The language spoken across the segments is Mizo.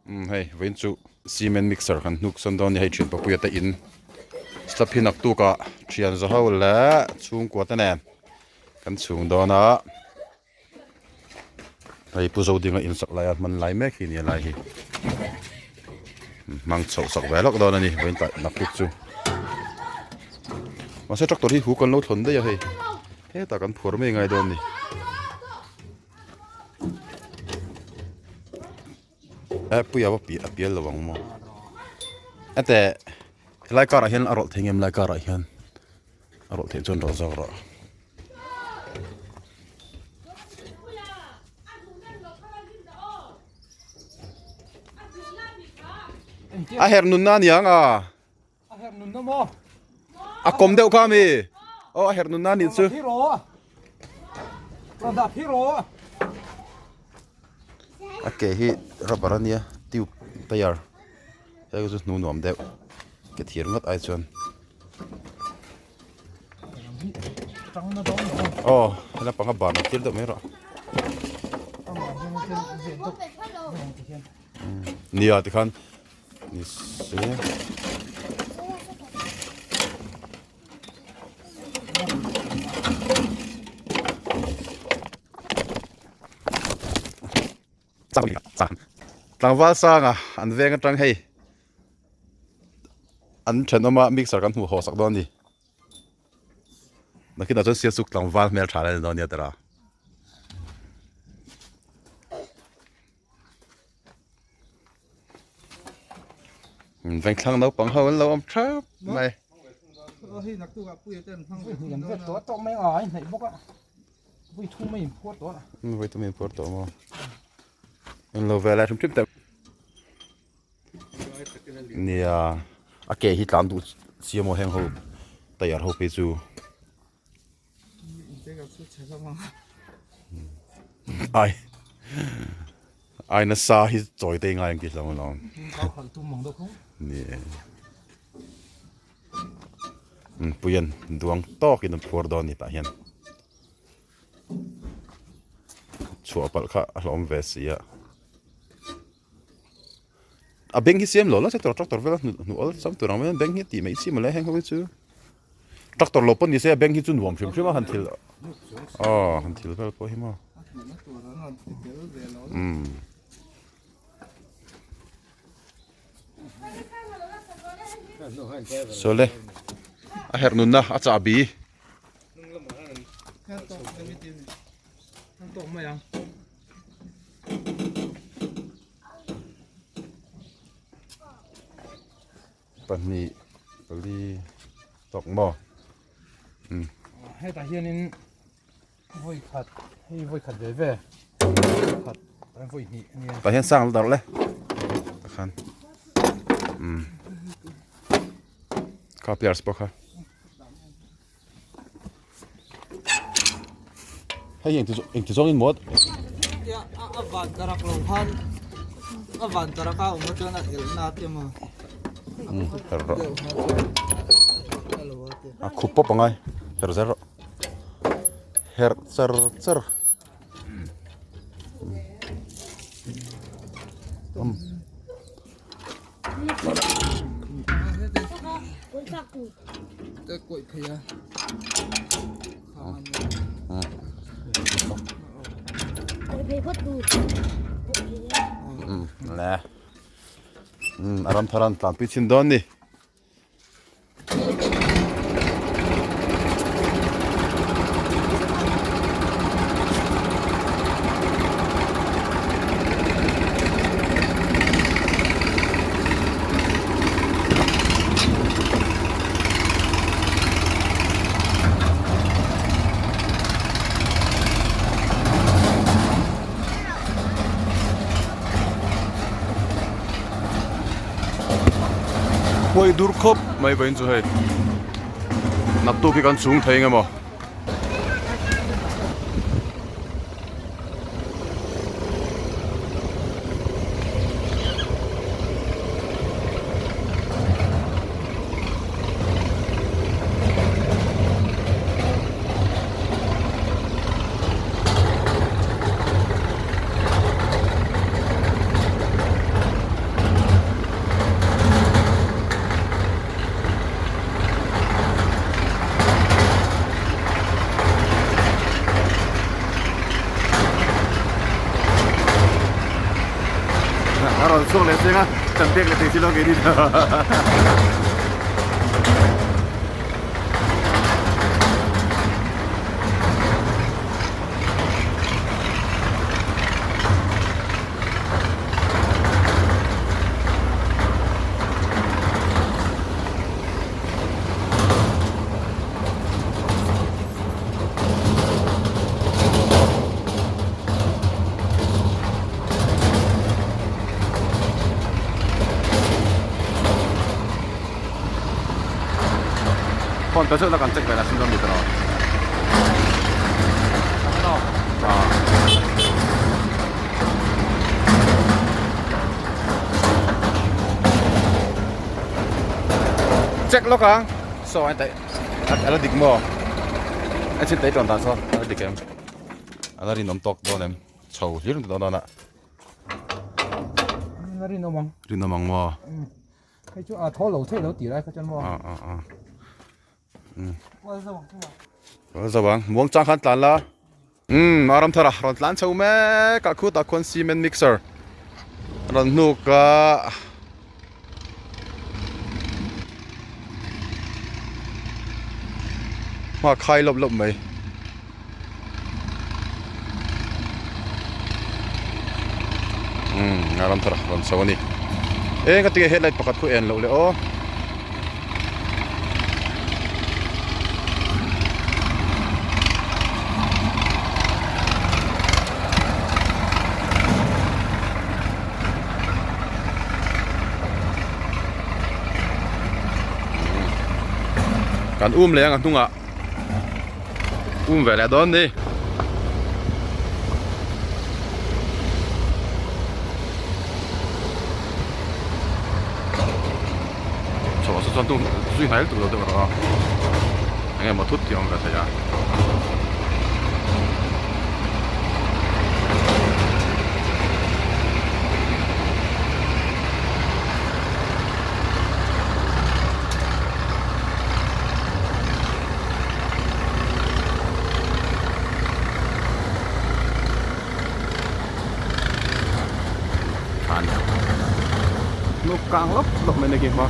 Umm hei vawiin chu cement mixer kan hnuk sawn dawn a ni hei thian papuia te in step hi naktuk ah thian za ho leh chhungkua te nen kan chhung dawn a hei pu zodinga in sak laia hman lai mek hi a ni a lai hi hmang chhoh sak ve lawk dawn a ni vawiin tlai naktuk chu mahse tractor hi hu kan lo thlawn daih a hei hetah kan phuar mai ngai dawn a ni. Eh puia va a pial lo ang maw hete helai car ah hian a rawlh thei ngem lai car ah hian a rawlh theih chuan rawlh zawk rawh. A herh nunna a ni ang a. A herh nunna maw? A kawm deuh kha mi. Aw a herh nunna nih chu. A ke hi rubber a nia tube tyre hei chu hnu nuam deuh ke thir ngawt ai chuan. Aw hela panga ban a tir deuh mai rawh. Nia tikhan. Ni se. Tlangval sanga an veng atang hei an thenawma mixer kan hmuh haw sak dawn a ni. Nakinah chuan sial chuk tlangval hmel tha la ni dawn nia tira. Vengthlang naupang ho an lo awm thap mai. Voi thum in phuar tawh maw. An lo vel a hrim hrim teh. Nia a ke hi tlan duh chiang maw heng ho tayar ho phei chu. Ai ai nasa hi chawi te ngai ang tih hlauh alawm. Ni e. Puian duang tawkin an phuar dawn a ni tah hian. Chhuah palh kha a hlawm ve si a. A beng hi siam lo la se tur tractor vel a hnu awl sam tur ang mai a beng hi tih mai chi mawle heng ho hi chu tractor lo pawh ni se a beng hi chu nuam hrim hrim a han thil aw han thil vel pawh hi maw umm sawle a herh nunna a chahbi. Pahnih pali tawk maw umm. Hetah hianin vawi khat hei vawi khat ve ve khat vawi hnih a nia. Tah hian sang la darh le takhan umm kha players pawh kha. Hei hi engti zawngin maw? A van tarak lo khan a van tarak a awm chuan a elna te maw? Her rawh. A khup pawp angai her zel rawh. Her char char. Le a ram thar an tlanpui chhin dawn ni. Khuai dur khawp mai vawiin chu hei naktuk hi kan chhung thei eng emaw. A rawn chhuak leh chiang a, kan pek leh thei si lo keini chu. Phone ta chu la kan check ve la sin dawn mi tawh. Check lawk ang saw ai taih a la dik maw a chin taih tawn dan saw a la dik em a la rinawm tawk dawn em chho hlir dawn dawn a a rinawm ang rinawm ang maw hei chu a thaw lo thei lo tih lai kha chuan maw a a a Zo ang muang chang khan tlan la umm a ram thar a rawn tlan chho mek a khutah khuan cement mixer rawn hnuk a hma khai lawp lawp mai umm a ram thar a rawn chho a ni eng a tinge headlight pakhat khu en loh le aw. Kan um leh ang a hnungah um ve leh dawn ni. Chho saw chuan tu zui hnai lutuk lo deuh erawh a eng emaw thut tih a awm ve thei a. Nuk kang lawp lawp mai na khi hma.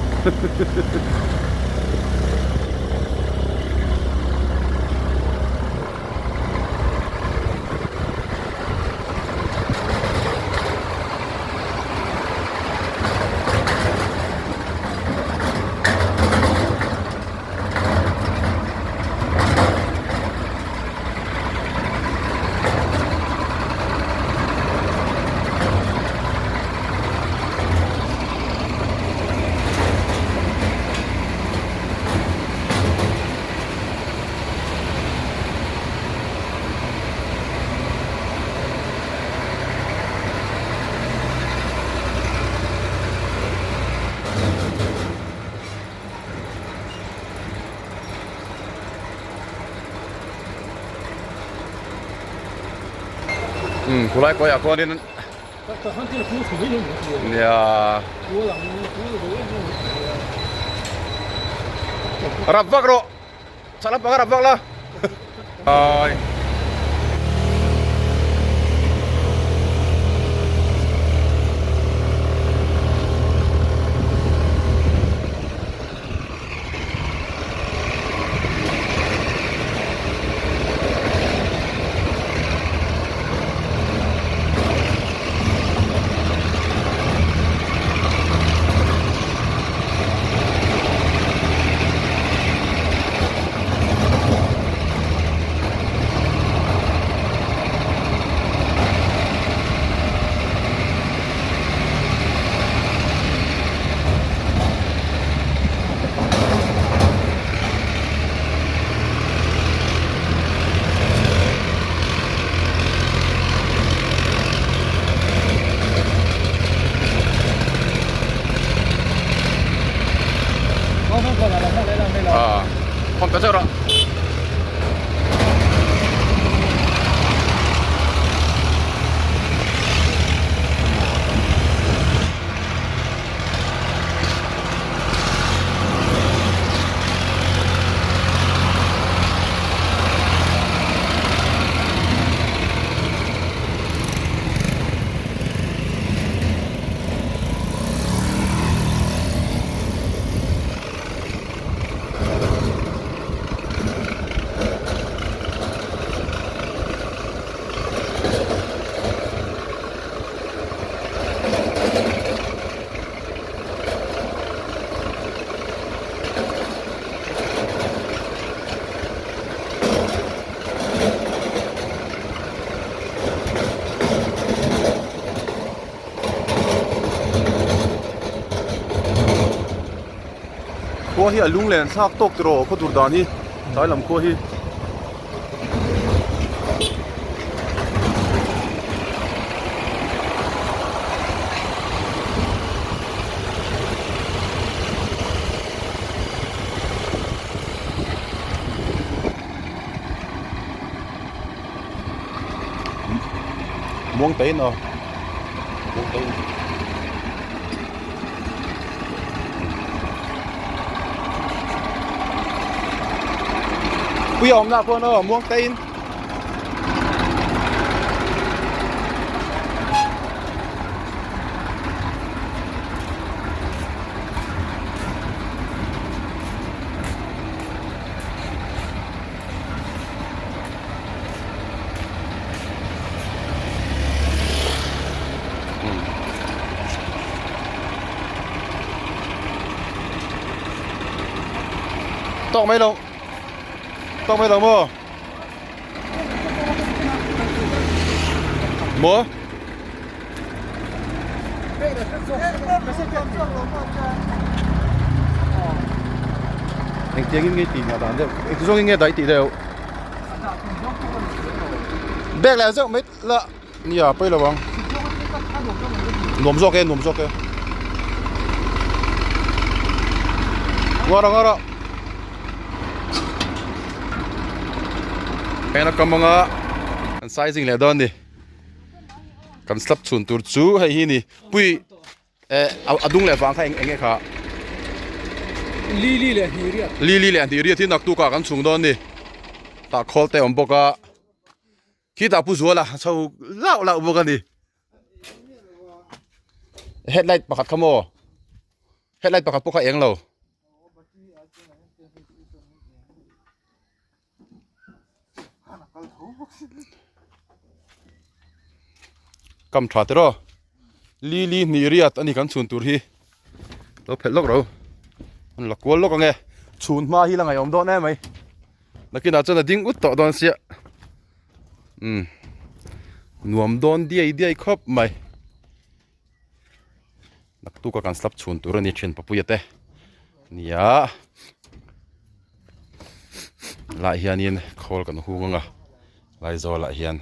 Um khulai kawiah khuanin nia rap vak rawh chhah lampang a rap vak la ai. À, không có sao đâu. Khua hi a lunglen thlak tawk tiraw khaw tur dan hi tlai lam khua hi. Muang tain aw muang tain Puia awm na khuan aw muang tain Tawk mai lo Tawk mai lo maw Maw Engtiangin nge tih nghah dan deuh Engti zawngin nge daih tih deuh Bag leh zeuh mai la nia pawi lo ang Nuam zawk e nuam zawk e Ngaw rawh ngaw rawh Heng a kam anga an sizing leh dawn a ni Kan slab chhun tur chu hei hi ni pui eh a dung leh vang kha eng enge kha Li li leh hnih riat Li li leh hnih riat hi naktuk ah kan chhung dawn ni tah khawl te awm bawk a khitah pu zuala a chho lauh lauh bawk a ni headlight pakhat kha maw headlight pakhat pawh kha eng lo. Kam tha te rawh li li hnih riat a ni kan chhun tur hi lo phelh lawk ro an la kual lawk ange chhun hma hi la ngaihawm dawn em mai nakinah chuan a ding ut tawh dawn sia umm nuam dawn diai diai khawp mai naktuk a kan slap chhun tur a ni thin papuia te nia lai hianin khawl kan hung anga laizawl ah hian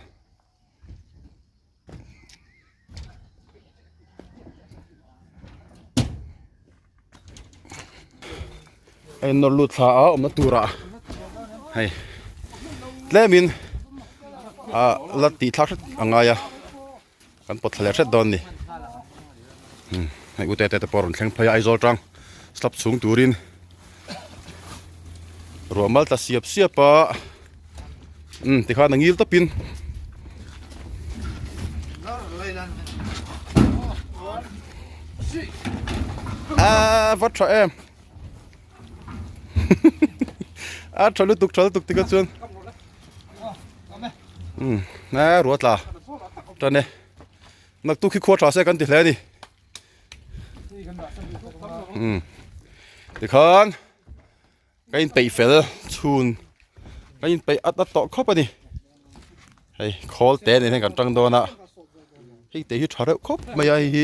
a in nawr lut thla a awmna turah hei tlemin ah la tih thlak hret a ngai a. Kan pawt thla leh hret dawn ni. Hmm, hei ute te te pawh rawn thleng phei a Aizawl tang slab chhung turin ruah mal tla siap siap a um tikhan a ngil tawpin a va tha em a tha lutuk tha lutuk tikha chuan um a ruah tla tan e naktuk hi khua tha se kan ti hle a ni um tikhan ka inpeih fel chhun ka inpeih at at tawh khawp a ni hei khawl te nen hian kan tang dawn a hei te hi tha reuh khawp mai a hei hi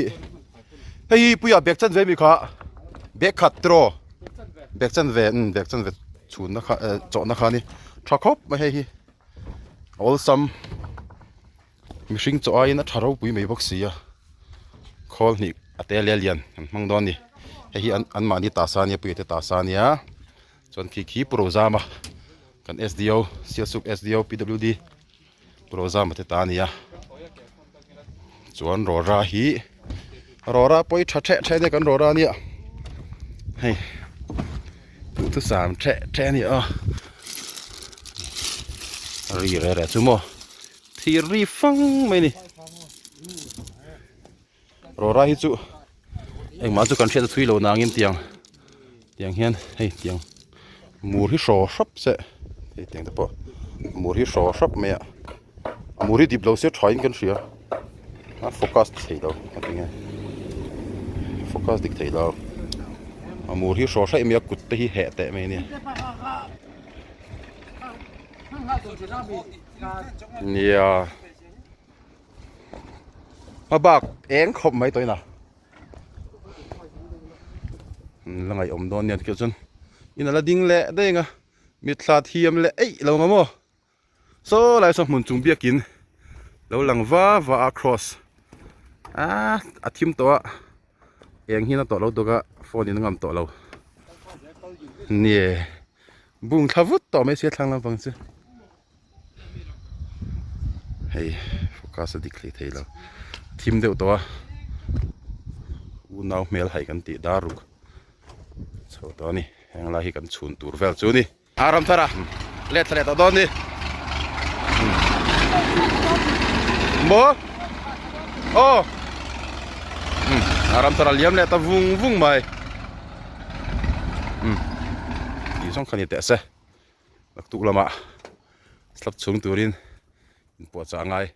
hei hi puia bag chanve mi kha bag khat tiraw bag chanve um bag chanve chhunna kha eh chawhna kha a ni tha khawp mai hei hi awlsam mihring chaw aiin a tha ropui mai bawk si a khawl hnih a te leh a lian an hmang dawn a ni hei hi an anmahni tasa ania puia te tasa ania chuan khi khi pu Rozama kan S_D_O Sialsuk S_D_O P_W_D pu Rozama te ta a ni a chuan rawra hi rawra pawh hi tha theh theh ania kan rawra ania hei duhthusam theh theh a ni a ri reh reh chu maw thir ri fang mai a ni rawra hi chu engmah chu kan hriat a thui lo nangin tiang tiang hian hei tiang mur hi hraw hrap se hei tiang te pawh mur hi hraw hrap mai a a mur hi dip lo se tha in kan hria a focus thei lo a tinge focus dik thei lo a mur hi hraw hraih mai a kut te hi heh teh mai a nia nia. Hma bak eng khawp mai tawhin a la ngaihawm dawn nia tikhian chuan. In ala ding leh daih ang a mitthla thiam leh eih lo ang maw saw lai saw hmun chung biakin lo lang va va a cross ah a thim tawh a eng hian a tawh lo dawk a phone in a ngam tawh lo nie bung thla vut tawh mai sia thlang lampang chu hei focus a dik hlei thei lo thim deuh tawh a unau hmel haih kan tih dar ruk. Chho tawh a ni heng lai hi kan chhun tur vel chu a ni. A ram thar a let thla leh tawh dawn ni. Maw aw a ram thar a liam leh ta vung vung mai. Tih zawng kha ni teh se naktuk lamah slap chhung turin inpuahchah a ngai.